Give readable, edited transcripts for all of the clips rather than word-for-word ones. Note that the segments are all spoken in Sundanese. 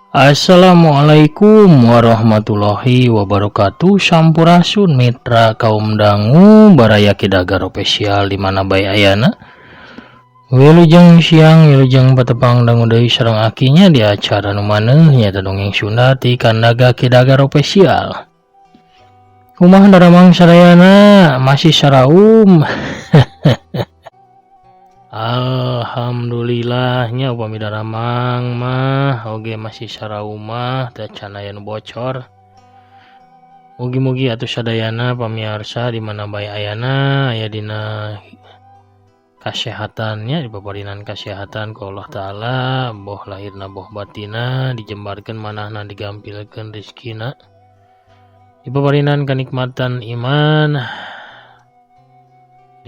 Assalamualaikum warahmatullahi wabarakatuh. Sampurasun mitra kaum dangu, baraya Kidagar Official di mana bae ayana. Wilujeng siang, wilujeng patepang dangu deui sareng Aki nya di acara nu maneuh, nyaeta dongeng Sunda ti Kandaga Kidagar Official. Kumaha daramang sadayana, masih saraum? Alhamdulillah nya, upami daramang mah oge masih saraum mah, teu can aya nu bocor. Mugi-mugi atuh sadayana pamiarsa di mana bae ayana aya dina kasehatan nya, dipaparinan kasehatan ku Allah Ta'ala, boh lahirna boh batinna, dijembarkeun manahna, digampilkeun rezekina, dipaparinan kenikmatan iman,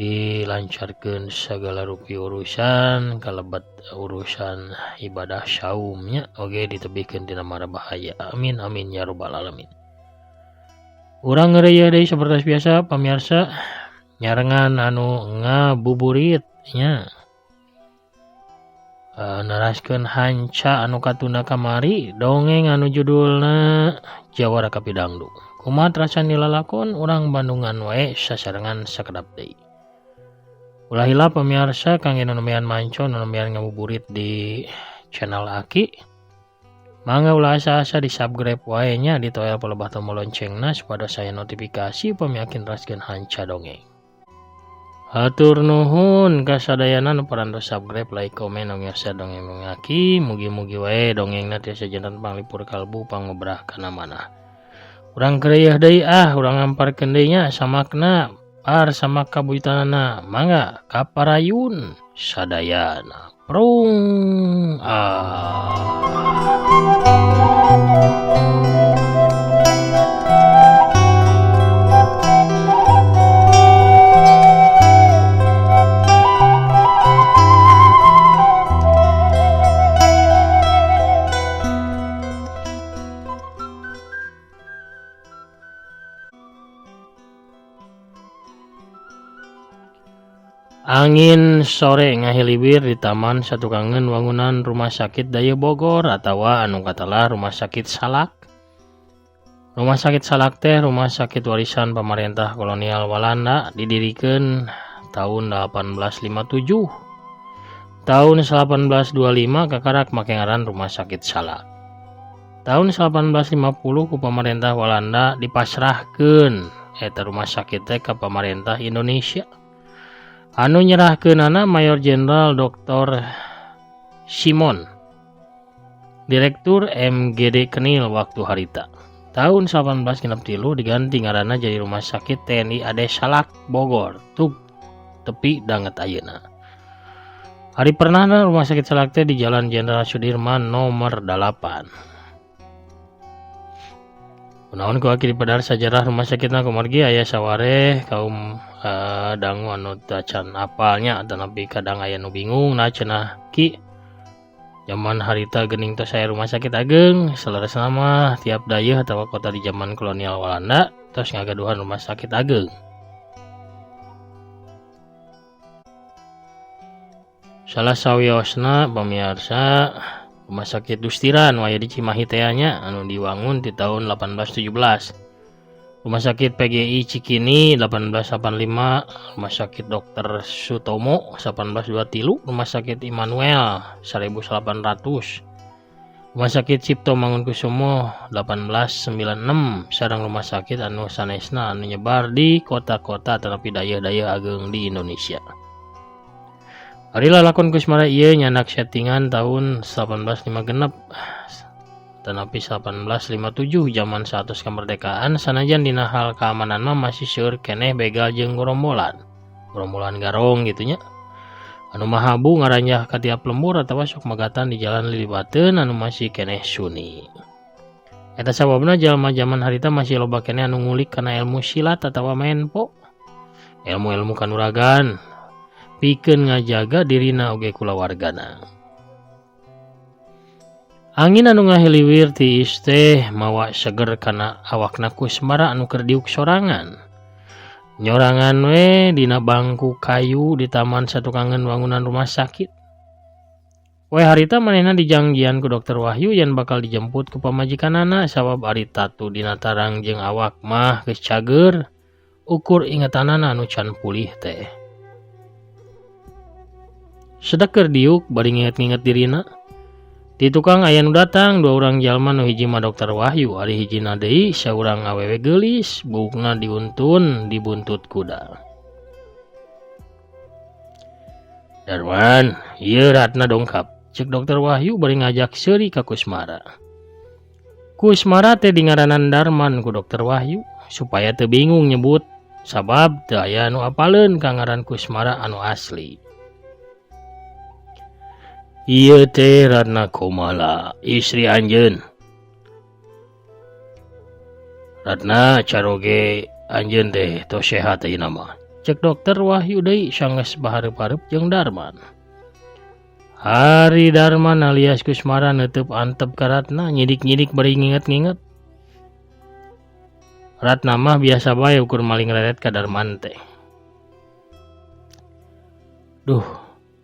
dilancarkan segala rupi urusan kalebet urusan ibadah saumnya oge ditebihkeun tina mara bahaya. Amin amin ya robbal alamin. Urang ngeureuy deui seperti biasa, pamirsa, nyarengan anu ngabuburit nya, neraskeun hanca anu katunda kamari, dongeng anu judulna Jawara Kapidangdu. Kumaha terasan dilalakon, urang Bandungan wae sasarengan sakedap deui. Ulah hilap, pemirsa, kangge nu nembean manco, nu nembean ngabuburit di channel Aki, mangga ulah asa-asa di subscribe wae nya, ditoel palebah tombol loncengna supados aya notifikasi upami Aki neraskeun hanca dongeng. Hatur nuhun kasadayana nu parantos subscribe, like, komen, dongeng, share dongeng dongeng Aki. Mugi-mugi wae dongengna tiasa janten panglipur kalbu, pangobrah kana manah. Urang keureuy deui ah, urang ngamparkeun deui nya samakna par samak kabuyutanana. Mangga kaparayun sadayana, prung ah. Angin sore ngahiliwir di taman satukangeun wangunan Rumah Sakit Dayeuh Bogor atawa anu katelah Rumah Sakit Salak. Rumah Sakit Salak teh rumah sakit warisan pamarentah kolonial Walanda, didirikeun tahun 1857. Tahun 1825 kakarak make ngaran Rumah Sakit Salak. Tahun 1850 ku pamarentah Walanda dipasrahkeun eta rumah sakit teh ka pamarentah Indonesia. Anu nyerahkeunana Mayor Jenderal Dr. Simon, Direktur MGD Kenil waktu harita. Tahun 1863 diganti ngaranna jadi Rumah Sakit TNI AD Salak Bogor, tug tepi danget ayeuna. Ari pernahna Rumah Sakit Salak teh di Jalan Jenderal Sudirman nomor 8. Kunaon ku Aki dipadar sajarah rumah sakitna? Kumargi aya sawareh kaum dangu anu tacan apalnya, atanapi kadang aya nu bingung, "Nah, cenah Ki, zaman harita geuning tos aya rumah sakit ageng." Saleresna mah tiap dayeuh atawa kota di zaman kolonial Walanda tos ngagaduhan rumah sakit ageng. Salah sawiosna, pamiarsa, Rumah Sakit Dustiran aya di Cimahi teh nya, anu diwangun di tahun 1817. Rumah Sakit PGI Cikini 1885, Rumah Sakit Dr. Sutomo 1823, Rumah Sakit Immanuel 1800, Rumah Sakit Cipto Mangunkusumo 1896, sareng rumah sakit anu sanesna anu nyebar di kota-kota tetapi dayeuh-dayeuh ageng di Indonesia. Ari lalakon Kusmara ieu nyandak settingan tahun 1856 tetapi 1857, zaman saatos kemerdekaan, sanajan dina hal keamanan mah masih seueur keneh begal jeung gerombolan gerombolan garong gitu nya, anu mahabu ngaranjah ka tiap lembur atawa sok megatan di jalan liliwateun anu masih keneh sunyi. Eta sababna jalma zaman harita masih loba keneh anu ngulik kana ilmu silat atawa menpo, ilmu-ilmu kanuragan, pikeun ngajaga dirina oge kulawargana. Angin anu ngahiliwir tiis teh mawa seger kana awakna Kusmara anu keur diuk sorangan. Nyorangan we dina bangku kayu di taman satukangeun wangunan rumah sakit. Poe harita manehna dijangjian ku Dokter Wahyu yen bakal dijemput ku pamajikanana sabab ari tatu dina tarang jeung awak mah geus cager ukur ingetanana anu can pulih teh. Sedak keur diuk bari nginget-nginget dirina. Di tukang aya nu datang dua urang jalma nu hiji mah Dokter Wahyu ari hijina deui saurang awewe geulis buukna diuntun di buntut kuda. Darman, ieu Ratna dongkap. Cek Dokter Wahyu bari ngajak seuri ka Kusmara. Kusmara teh dingaranan Darman ku Dokter Wahyu supaya teu bingung nyebut sabab teu aya anu apaleun ka ngaran Kusmara anu asli. Ieu teh Ratna Komala, istri anjeun. Ratna caroge anjeun teh tos sehat ayeuna mah. Cek Dokter Wahyu deui sanggeus bahareup-hareup jeung Darman. Ari Darman alias Kusmara neuteub antep ka Ratna nyidik-nyidik bari nginget-nginget. Ratna mah biasa bae ukur maling reret ka Darman teh. Duh,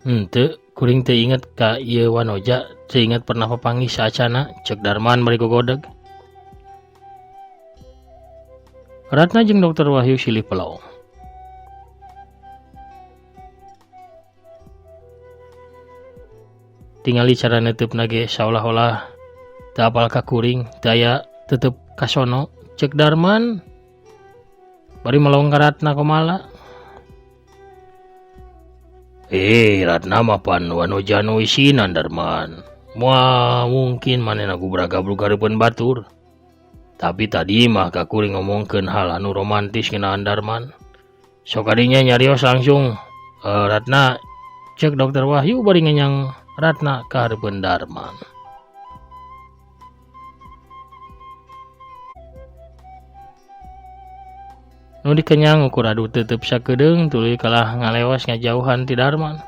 henteu kuring teu inget ka ieu wanoja, teu inget pernah papanggih saacana, cek Darman bari gogodeg. Ratna jeung Dokter Wahyu silih pelong. Tingali cara neuteupna ge saolah-olah teu apal ka kuring, teu aya tetep kasono, cek Darman bari melong ka Ratna Komala. Ratna mah pan wanoja nu isinan Darman. Moal mungkin manehna gubrag-gabrug hareupeun batur. Tapi tadi mah ka kuring ngomongkeun hal anu romantis ngeunaan Darman. Sok kadinya nyarios langsung, Ratna, cek Dokter Wahyu bari ngenyang Ratna ka hareupeun Darman. Nu dikenyang ukur adu tetep sakedeung tuluy kalah ngalewas ngajauhan ti Darman.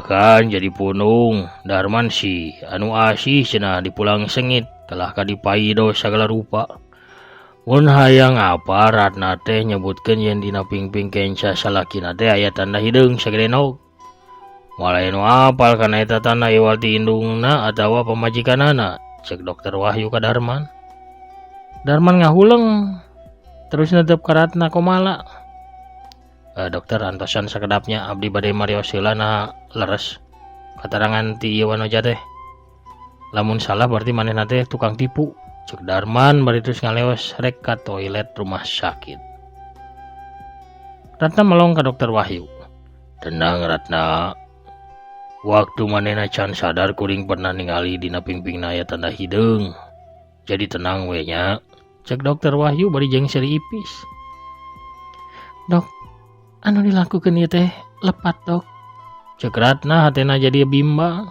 Kan jadi punung Darman sih anu asih cenah dipulang sengit kalah ka dipaido sagala rupa. Mun hayang apa Ratna teh nyebutkeun yen dina pingping kenca salakina teh aya tanda hideung sagede nog. Moal aya nu apal kana eta tanda iwal ti indungna atawa pamajikanana, cek Dokter Wahyu ka Darman. Darman ngahuleng terus netep ka Ratna Komala. Dokter antosan sakedapnya abdi bade marios heula na leres. Katarangan ti ieu wanoja teh. Lamun salah berarti manehna teh tukang tipu. Cek Darman bari terus ngaleos rek ka toilet rumah sakit. Ratna melong ka Dokter Wahyu. Tenang Ratna. Waktu manehna can sadar kuring pernah ningali dina pingpingna aya tanda hideung. Jadi tenang we nya. Cek Dokter Wahyu bari jeung seuri ipis. Dok, anu dilakukeun ieu teh lepat dok. Cek Ratna hatena jadi bimbang.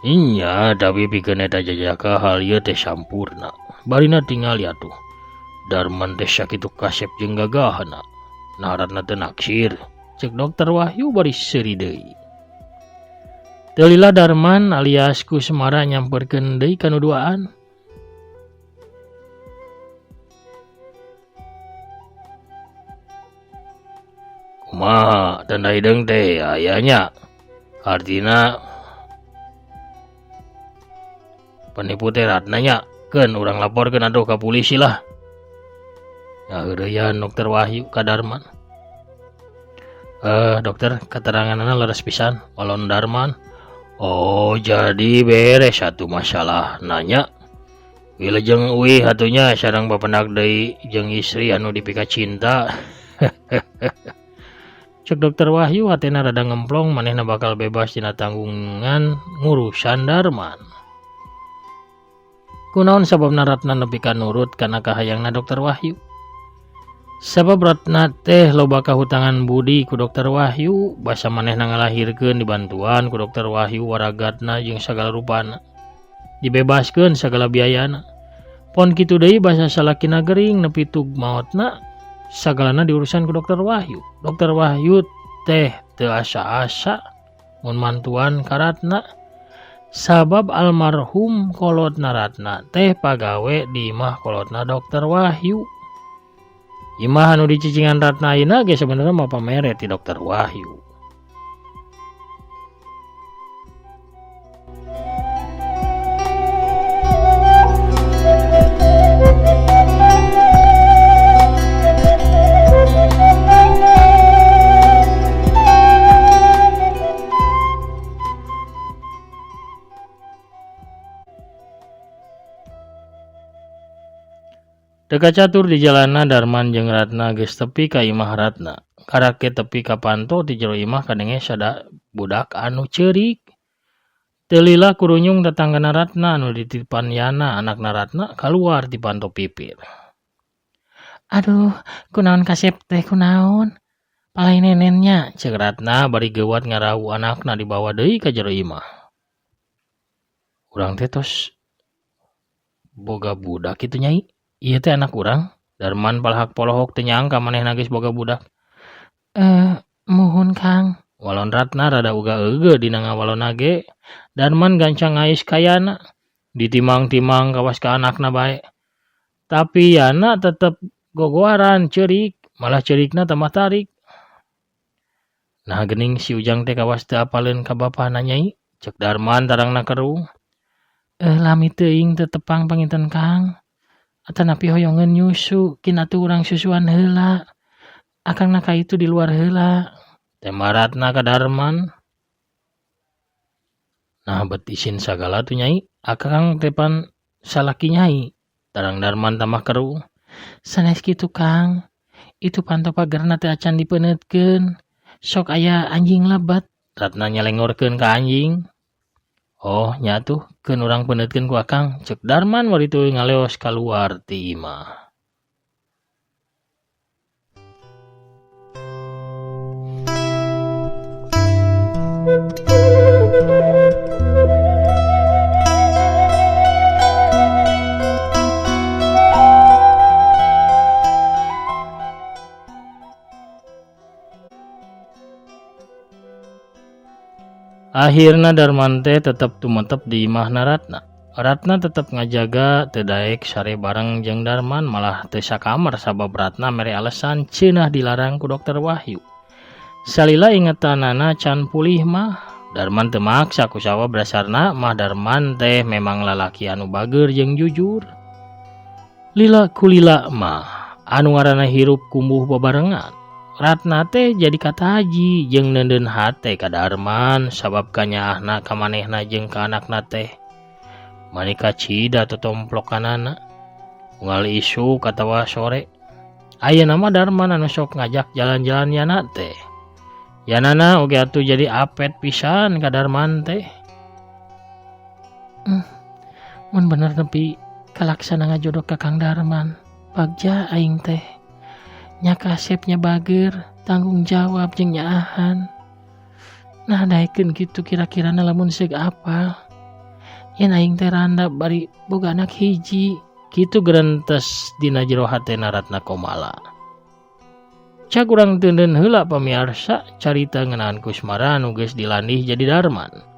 Inya tapi pikeun eta jajaka hal ieu teh sampurna. Barina tingali atuh. Darman teh sakitu kasep jeung gagahna. Nah Ratna teu naksir. Cek Dokter Wahyu bari seuri deui. Teu lila Darman alias Kusmara nyamperkeun deui ka nu duaan. Kumaha tanda hideung teh aya nya. Artina penipu teh Ratna nya. Keun urang laporkeun atuh ka polisi lah. Ngaheureyan Dokter Wahyu ka Darman. Dokter, keteranganana leres pisan walon Darman. Oh, jadi beres satu masalah nanya. Wilujeng uih atunya sareng bapenak deui jeung istri anu dipika cinta. Cek Dokter Wahyu hatena rada ngemplong manehna bakal bebas dina tanggungan ngurusan Darman. Kunaon sababna Ratna nepi ka nurut kana kahayangna Dokter Wahyu? Sabab Ratna teh loba kahutangan budi ku Dokter Wahyu, basa manehna ngalahirkeun dibantuan ku Dokter Wahyu waragatna jeung sagala rupana. Dibebaskeun sagala biayana. Pon kitu deui basa salakina gering nepi tug maotna sagalana diurusan ku Dokter Wahyu. Dokter Wahyu teh teu asa-asa mun mantuan ka Ratna. Sabab almarhum kolotna Ratna teh pagawe di imah kolotna Dokter Wahyu. Imah anu dicicingan Ratna ayeuna ge sebenarnya mah pamere ti Dokter Wahyu. Teu kacatur di jalanna Darman jeung Ratna geus tepi ka imah Ratna. Karak ge tepi ka panto ti jero imah kadenge sada budak anu ceurik. Teu lila kurunyung tatanggana Ratna anu dititipan Yana anakna Ratna kaluar ti panto pipir. Aduh, kunaon kasep teh kunaon? Palai nenen nya, ceuk Ratna bari geuwat ngarau anakna dibawa deui ka jero imah. Urang teh tos boga budak kitu Nyai. Ieu teh anak urang. Darman palahak polohok teu nyangka manehna geus boga budak. Muhun Kang. Walon Ratna rada uga-euge dina ngawalonna ge. Darman gancang ngais ka Yana. Ditimang-timang kawas ka anakna bae. Tapi Yana tetep gogoaran ceurik, malah ceurikna tambah tarik. Nah geuning si Ujang teh kawas teu apaleun ka bapana Nyai, ceuk Darman tarangna kerung. Lami teuing teu tepang panginten Kang. Atanapi hoyongeun nyusu, kin atuh urang susuan heula. Akangna ka itu di luar heula. Tema Ratna ka Darman. Nah bet isin sagala tuh Nyai, akang teh pan salaki Nyai. Tarang Darman tambah keruh. Sanes kitu Kang, itu panto pagerna teh acan dipeuneutkeun. Sok aya anjing lebat. Ratna nyalengorkeun ka anjing. Oh nya tuh, keun urang peuneutkeun ku akang, ceuk Darman bari tuluy ngaleos kaluar ti imah. Akhirna Darman teh tetep tumetep di imahna Ratna. Ratna tetep ngajaga teu daek sare bareng jeung Darman malah teu sakamar sabab Ratna mere alasan ceunah dilarang ku Dokter Wahyu. Salila ingetanana can pulih mah Darman teu maksa ku sabab dasarna mah Darman teh memang lalaki anu bageur jeung jujur. Lila kulila mah anu ngaranna hirup kumbuh babarengan. Ratna teh jadi kataji jeung neundeun hate ka Darman sabab kanyaahna ka manehna jeung ka anakna teh. Manika cida totomplokanana. Unggal isuk atawa sore. Ayeuna mah Darman anu sok ngajak jalan-jalan Yana teh. Yanana oge atuh jadi apet pisan ka Darman teh. Mun bener nepi kalaksana ngajodoh ka Kang Darman, bagja aing teh. Nya kasepnya bager, tanggung jawab jeung nyaahan. Nah daekeun kitu kira-kirana lamun seug apal. Yen aing teh randa bari boga anak hiji, kitu gerentes dina jero hatena Ratna Komala. Cak urang teuneun heula pamiarsa carita ngeunaan Kusmara anu geus dilandih jadi Darman.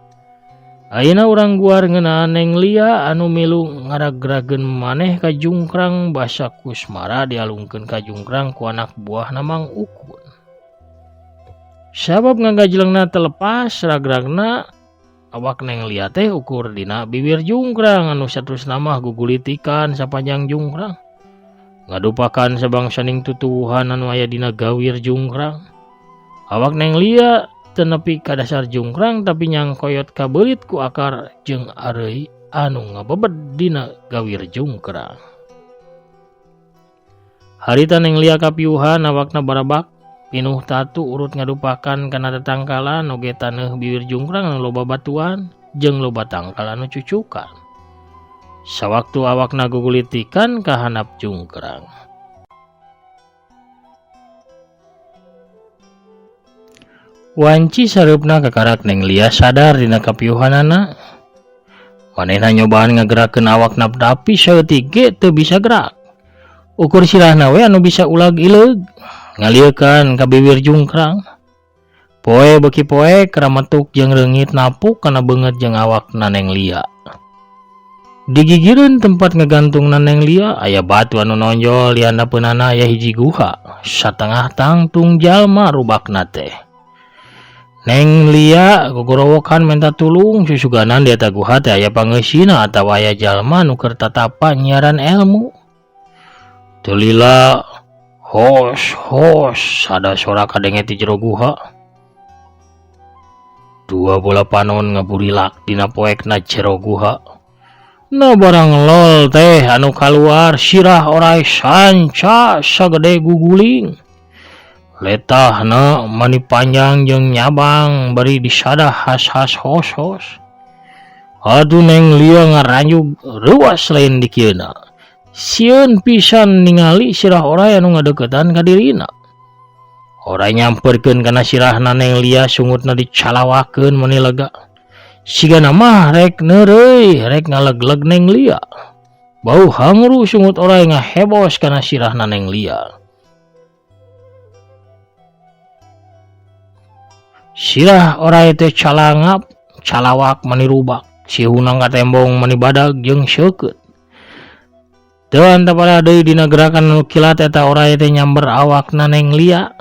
Ayeuna urang guar ngeunaan Neng Lia anu milu ngaragrageun maneh ka jungkrang basa Kusmara dialungkeun ka jungkrang ku anak buahna Mang Ukun. Sabab ngagajlengna telepas ragragna awak Neng Lia teh ukur dina bibir jungkrang anu saterusna mah gugulitikan sapanjang jungkrang. Ngadupakan sabangsaning tutuwuhan anu aya dina gawir jungkrang. Awak Neng Lia teu nepi ka dasar jungkrang tapi nyangkoyot kabeulit ku akar jeung areuy anu ngabebed dina gawir jungkrang. Harita Neng Lia kapiuhan awakna barabak pinuh tatu urut ngadupakan kana tatangkalan oge taneuh bibir jungkrang anu loba batuan jeung loba tangkal anu cucukan. Sawaktu awakna gugulitikan ka handap jungkrang. Wanci sareupna kakarak Neng Lia sadar dina kapiuhanana. Manehna nyobaan ngagerakeun awakna tapi saeutik ge teu bisa gerak. Ukur sirahna we anu bisa ulag ileug ngaliekan ka bibir jungkrang. Poe beuki poe karametuk jeung reungit napuk kana beungeut jeung awakna Neng Lia. Digigireun tempat ngagantungna Neng Lia aya batu anu nonjol di handapeunana aya hiji guha satengah tangtung jalma rubakna teh. Neng Lia gogorowokan minta tulung susuganan di eta guha teh aya pangeusina atawa aya jalma nu keur tatapa nyiaran ilmu. Teu lila hos hos sada sora kadenge ti jero guha. Dua bola panon ngaburilak dina poekna jero guha. No barang lol teh anu kaluar sirah orai sanca sagede guguling. Letahna mani panjang jeung nyabang bari disadah has-has hos-hos. Aduh Neng Lia ngaranjug reuas lain dikieuna. Sieun pisan ningali sirah orai anu ngadeukeutan ka dirina. Orai nyamperkeun kana sirahna Neng Lia sungutna dicalawakeun mani lega. Sigana mah rek neureuy rek ngalegleg Neng Lia. Bau hangru sungut orai ngahebos kana sirahna Neng Lia. Sirah orai teh calangap, calawak mani rubak. Sihunang katembong mani badag jeung seukeut. Teu antapara deui dina gerakan anu kilat eta orai teh nyamber awakna Neng Lia.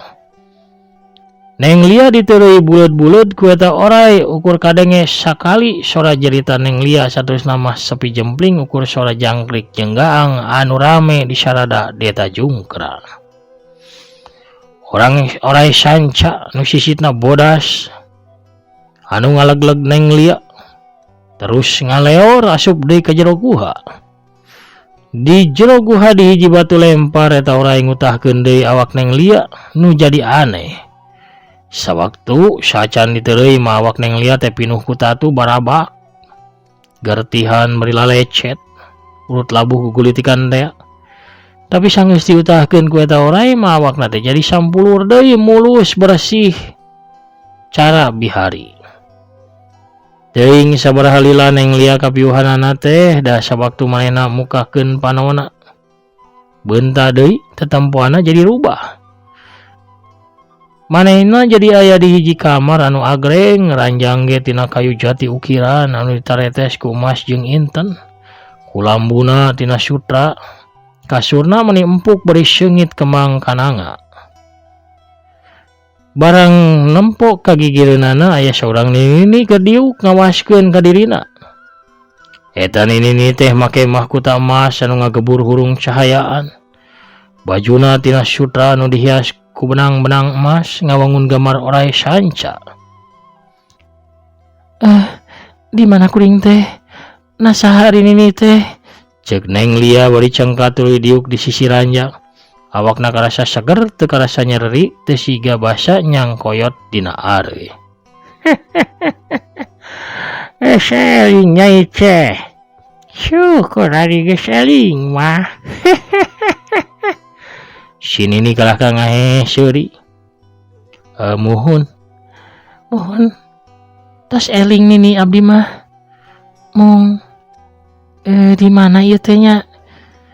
Neng Lia diteureuy buleud-buleud ku eta orai ukur kadenge sakali sora jerita Neng Lia saterusna mah sepi jempling ukur sora jangkrik jeung gaang anu rame di sarada deta jungkra. Orang orai sanca nu sisitna bodas anu ngalegleg Neng Lia terus ngaleor asup deui ka jero guha. Di jero guha di hiji batu lempar eta orai ngutahkeun deui awak Neng Lia nu jadi aneh. Sawaktu sacan diteureuy mah awak Neng Lia teh pinuh ku tatu barabak. Gertihan bari lalecet, urut labuh gugulitikan teh. Tapi sanggeus diutahkeun ku eta orai mah awakna teh jadi sampulur deui mulus bersih cara bihari. Teuing sabaraha lila Neng Lia kapiuhanana teh da sawaktu manehna mukakeun panona. Beunta deui tetempoanna jadi rubah. Manehna jadi aya di hiji kamar anu agreng ranjang ge tina kayu jati ukiran anu ditaretes ku emas jeung inten. Kulambuna tina sutra, kasurna meni empuk bari seungit kemang kananga. Barang nempok ka gigireunana aya saurang nini keur diuk ngawaskeun ka dirina. Eta nini teh make mahkota emas anu ngagebur hurung cahayaan. Bajuna tina sutra anu dihias ku benang-benang emas ngawangun gambar orai sanca. Di mana kuring teh? Nah saha ari nini teh? Ceuk Neng Lia bari cengkat tuluy diuk di sisi ranjang. Awakna karasa seger teu karasa nyeri teu siga basa nyangkoyot dina are. Geus eling nyai teh. Syukur ari geus eling mah. Si nini kalah ka ngahe seuri. Muhun. Muhun. Tos eling nini abdi mah. Mung di mana ieu teh nya?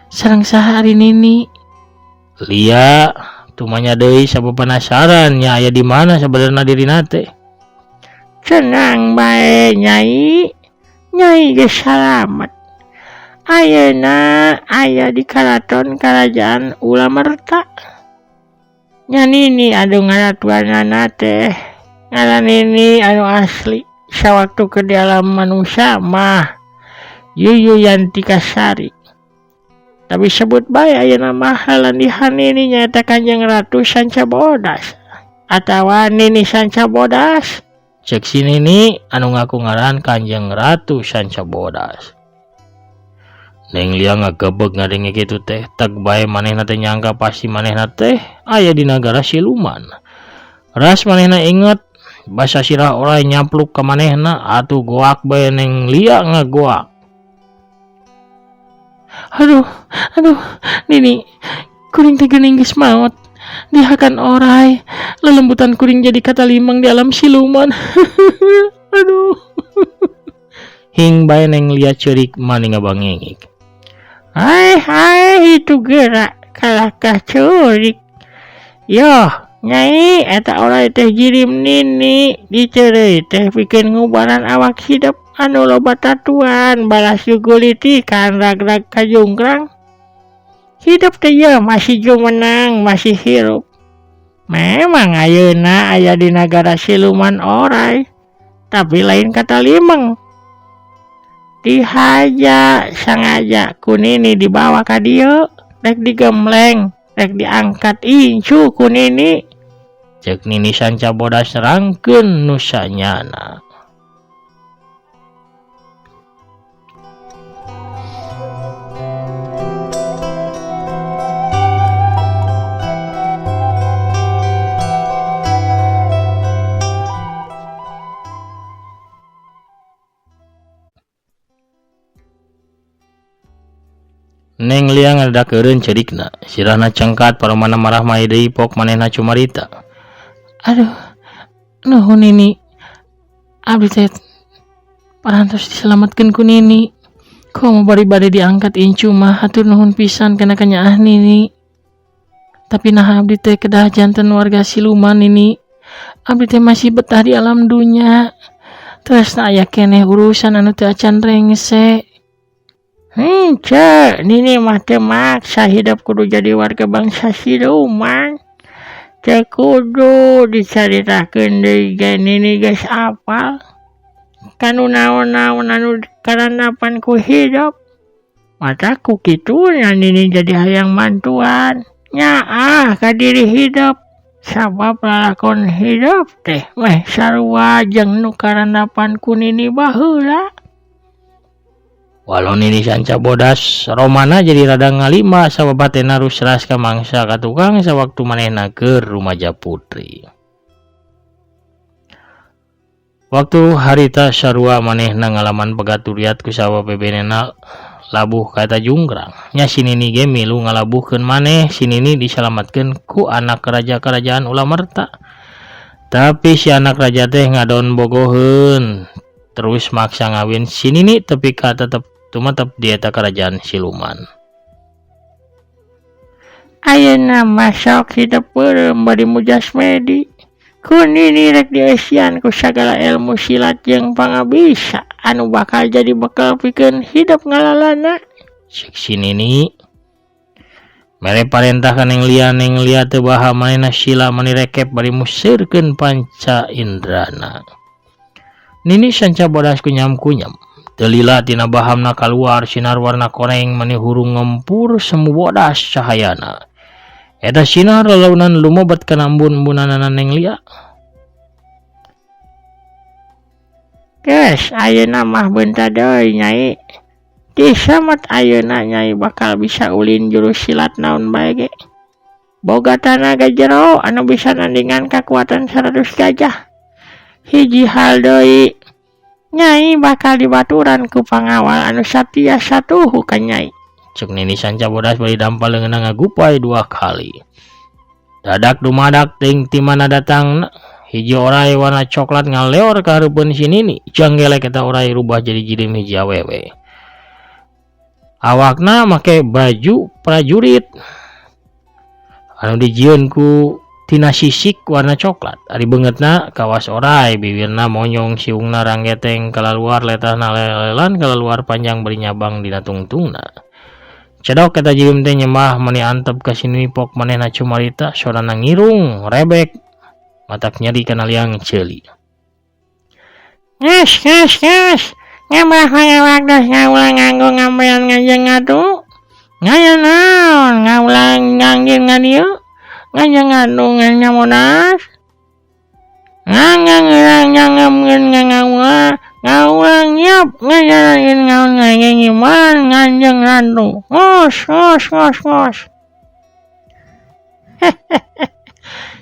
Sareng saha ari nini? Lia tumanya deui sabab penasaran nya aya di mana sabenerna dirina teh. Tenang bae nyai. Nyai geus salamet. Ayeuna aya di karaton kerajaan Ulamerta. Nya nini anu ngaratuanana teh. Ngaran nini anu asli sawaktu ke di alam manusia mah Yuyu Yantika Sari. Tapi sebut bae ayeuna mah landihan nini nyaeta Kanjeng Ratu Sanca Bodas atawa Nini Sanca Bodas. Cek si nini anu ngaku ngaran Kanjeng Ratu Sanca Bodas. Neng Lia ngagebeg ngadenge kitu teh, teg bae manehna teh nyangka pasti manehna teh aya di nagara siluman. Ras manehna inget basa sirah orai nyampluk ka manehna atuh goak bae Neng Lia ngagoak. Aduh, aduh, nini, kuring teh geuning geus maot. Dihakan orai, lelembutan kuring jadi kata limang di alam siluman. Aduh. Hing bae Neng Lia ceurik mani ngabangengik. Hai hai itu gerak kalahkah ceurik. Yoh, nyai eta orai teh jirim nini diceureuy teh pikeun ngubaran awak hidup anu loba tatuan balas gugulitikan rag-rag kajungkrang. Hidup teh ye masih jumenang, masih hirup. Memang ayeuna aya di nagara siluman orai, tapi lain kata limeng. Dihaja sangaja ku nini dibawa ka dieu, rek digemleng, rek diangkat incu ku nini. Cek nini Sanca Bodas nerangkeun nu sanyana. Neng Lia ngadadak eureun ceurikna. Sirahna cengkat paromana marah mai deui pok manehna cumarita. Aduh, nuhun Nini. Abdi teh parantos diselamatkeun ku Nini. Komo bari bade diangkat incu mah hatur nuhun pisan kana kanyaah Nini. Tapi naha abdi teh kedah janten warga siluman Nini. Abdi teh masih betah di alam dunya. Terus aya keneh urusan anu teu acan rengse. Henteu, Nini mah teu maksa hidup kudu jadi warga bangsa siluman. Teu kudu dicaritakeun deui ge Nini geus apal. Kanu naon-naon anu karandapan ku hidup. Matak ku kituna Nini jadi hayang mantuan. Nyaah ka diri hidup. Sabab lalakon hidup teh meh sarua jeung nu karandapan ku Nini baheula. Walau Nini sanca bodas, romana jadi rada ngalima sabab hatena rusras ka mangsa ka tukang sawaktu manehna keur rumaja putri. Waktu harita sarua manehna ngalaman pegat turiat ku sabab bebenena labuh ka eta junggrang. Nya si Nini ge milu ngalabuhkeun maneh, si Nini disalamatkeun ku anak raja kerajaan Ulamerta. Tapi si anak raja teh ngadon bogoheun, terus maksa ngawin si Nini tepi ka tetep tumetep di eta kerajaan siluman. Ayeuna mah sok hidup beureum bari mujas medi. Ku Nini rek dieusian ku sagala ilmu silat jeung pangabisa anu bakal jadi bekal pikeun hidup ngalalana. Cek si Nini mere parentah ka Neng Lia, Neng Lia teu baha manehna sila mani rekep bari museurkeun panca indrana. Nini sanca bodas kunyam-kunyam. Teu lila tina bahamna kaluar sinar warna koneng mani hurung ngempur semu bodas cahayana. Eta sinar lalaunan lumebet kana embun-embunanana Neng Lia. Geus ayeuna mah beunta deui Nyai. Disamet ayeuna Nyai bakal bisa ulin jurus silat naon bae ge. Boga tanaga jero anu bisa nandingan kakuatan 100 gajah. Hiji hal deui, Nyai bakal dibaturan ku pangawal anu satia satuhu ka Nyai. Cek Nini sanca bodas bari dampal leungeunna ngagupai dua kali. Dadak dumadak ting ti mana datang hiji orai warna coklat ngaleor ka hareupeun si Nini. Janggelek eta orai rubah jadi jirim hiji awewe. Awakna make baju prajurit anu dijieun ku tina sisik warna coklat. Ari beungeutna kawas orai, bibirna monyong, siungna ranggeteng kalaluar, letahna lelelan kalaluar panjang bari nyabang dina tungtungna. Cedok eta jirim teh nyembah mani antep ka si Nini pok manehna cumarita sorana ngirung rebek matak nyeri kana liang ceuli. Nges nges nges ngemah ngawak das ngaulang nganggo ngambean nganjeng ngadu. Ngaya naon ngaulang nganggin ngadieu nganjeng ngadu nganyamonas. Ngangang ngangamkeun ngangaula ngaulang nyiap ngajarankeun ngaon ngangengiman nganjeng rantu. Ngos ngos ngos ngos.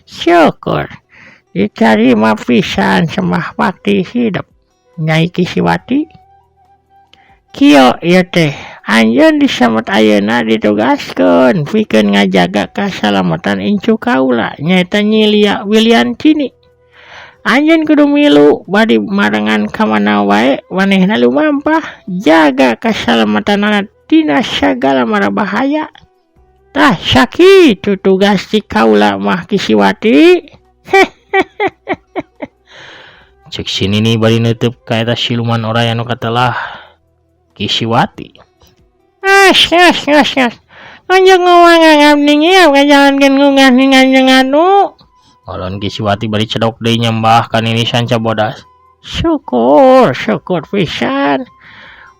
Syukur ditarima pisan sembah bakti hidup Nyai Kisiwati. Kieu ieu teh anjeun disamet ayeuna ditugaskeun pikeun ngajaga kasalamatan incu kaula nyaeta Nyi Lia Wiliantini. Anjeun kudu milu bari marengan ka mana wae manehna lumampah jaga kasalamatanana tina sagala mara bahaya. Tah sakitu tugas ti kaula mah Kisiwati. Cek si Nini bari neuteub ka eta siluman orai anu katelah Kisiwati. Ngas ngas ngas ngas. Anjeun ngomong ngabdi nyiap ngajalankeun ngungah ni nganjeng anu. Ngolon Kisiwati bari cedok deui nyembah ka Nini sanca bodas. Syukur, syukur pisan.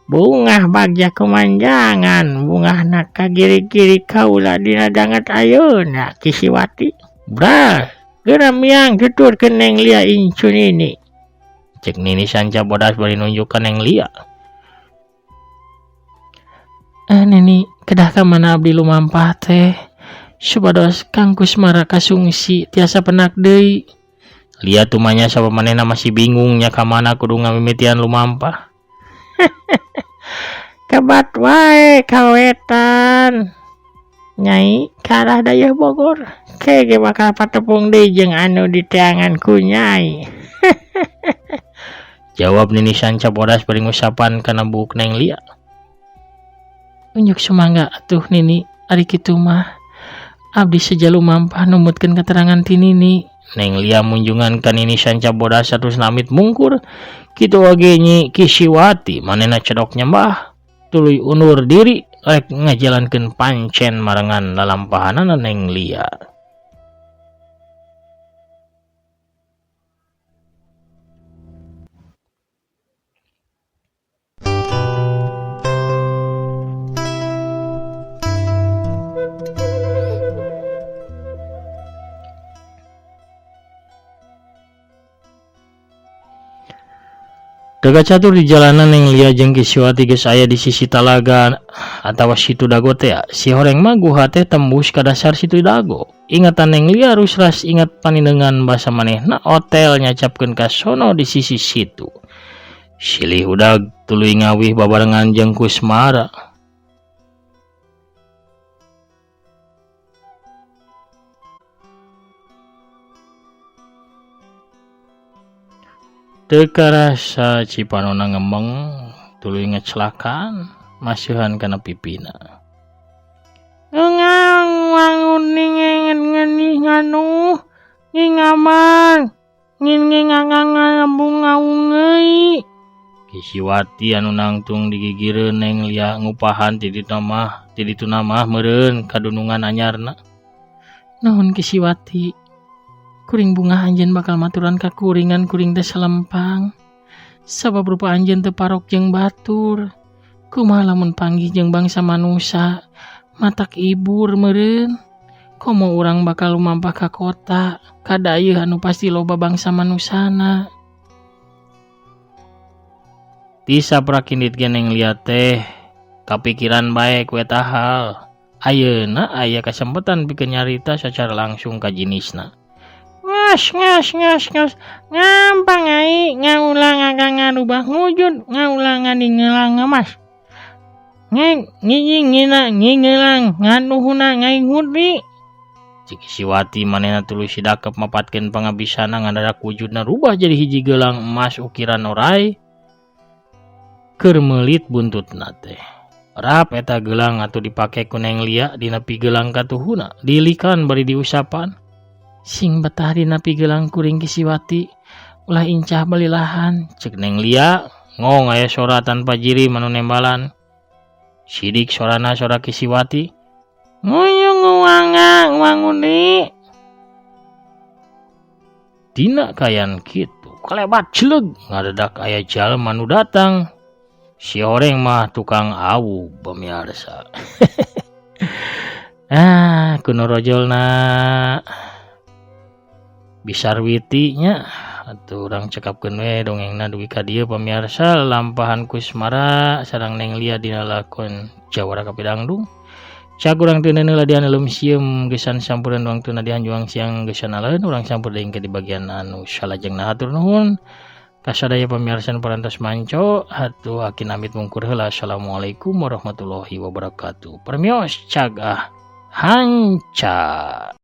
Bungah bagja kumanjangan, bungahna ka giri-giri kaula dina danget ayeuna Kisiwati. Brah, geura miang tuturkeun Neng Lia incu Nini. Cek Nini sanca bodas bari nunjuk ka Neng Lia. Nini, kedah ka mana abdi lumampah teh? Supados Kang Kusmara kasungsi tiasa penak deui. Lia tumanya sabab manehna masih bingung nya ka mana kudu ngamimitian lumampah. Kebat wae ka wetan. Nyai ka arah dayeuh Bogor. Ke ge bakal patepung deui jeung anu diteangan ku Nyai. Jawab Nini Sanca bodas bari ngusapan kana buuk Neng Lia. Unjuk sumangga atuh Nini, ari kitu mah. Abdi seja lumampah numutkeun keterangan ti Nini. Neng Lia munjungan ka Nini Sanca bodas terus namit mungkur. Kitu oge Nyi Kisiwati manehna cedok nyembah. Tuluy undur diri rek ngajalankeun pancen marengan lalampahanana Neng Lia. Teu catur di jalanan Neng Lia jeung Kisiwati geus aya di sisi talaga atawa situ Dago teh. Si horeng mah guha teh tembus ka dasar situ Dago. Ingatan Neng Lia rusras ingat panindengan basa manehna hotel nyacapkeun ka sono di sisi situ. Silih udag tuluy ngawih babarengan jeung Kusmara. Teu karasa cipanona ngemeng tuluy ngecelakaan masihan kana pipina. Ngang wangun ningengen ngenih nganuh ngingaman ngin ngingangang ngambung ngaungeuy. Kisiwati anu nangtung digigireun Neng Lia ngupahan ti ditu mah meureun kadunungan anyarna. Nuhun Kisiwati. Kuring bunga anjeun bakal maturan ka kuringan kuring teh selempang. Sabab rupa anjeun teu parok jeung batur. Kumaha lamun panggih jeung bangsa manusa, matak ibur meureun. Komo urang bakal lumampah ka kota, ka dayeuh anu pasti loba bangsa manusana. Ti saprakindit ge Neng Lia teh kapikiran bae ku eta hal. Ayeuna aya kasempetan pikeun nyarita sacara langsung ka jinisna. Ngas ngas ngas ngas ngampang ai ngaulang akan ngarubah wujud ngaulang ngelang ngemas ngeng ngijing ngina ngingelang nganuhuna ngaihudi. Cik Siwati manehna tuluy sidakep mapatkeun pangabisana ngadadak wujudna rubah jadi hiji gelang emas ukiran orai keur meulit buntutna teh. Rap eta gelang atuh dipake ku Neng Lia dina pigelang katuhuna dilikan bari diusapan. Sing betah dina pigelang kuring Kisiwati ulah incah balilahan. Cek Neng Lia ngong aya sora tanpa jirim anu nembalan. Sidik sorana sora Kisiwati. Nguyung nguanga ngwanguni. Dina kayan kitu kalebat celeg ngadedak aya jalma nu datang. Si horeng mah tukang awu pemirsa. Ah kuno rojolna Bisarwiti nya atuh urang cekapkeun we dongengna dugi ka dieu pamirsa lampahan Kusmara sareng Neng Lia dina lakon Jawara Kapidangdung. Cak urang teu neuneu ladian leum sieum gesan sampuran wangtuna dihanjuang siang gesan aleun urang sampur deui di bagian anu salajengna hatur nuhun kasadaya pamirsa nu parantos manco atuh akin amit mungkur heula. Assalamualaikum warahmatullahi wabarakatuh. Permios cagah hanca.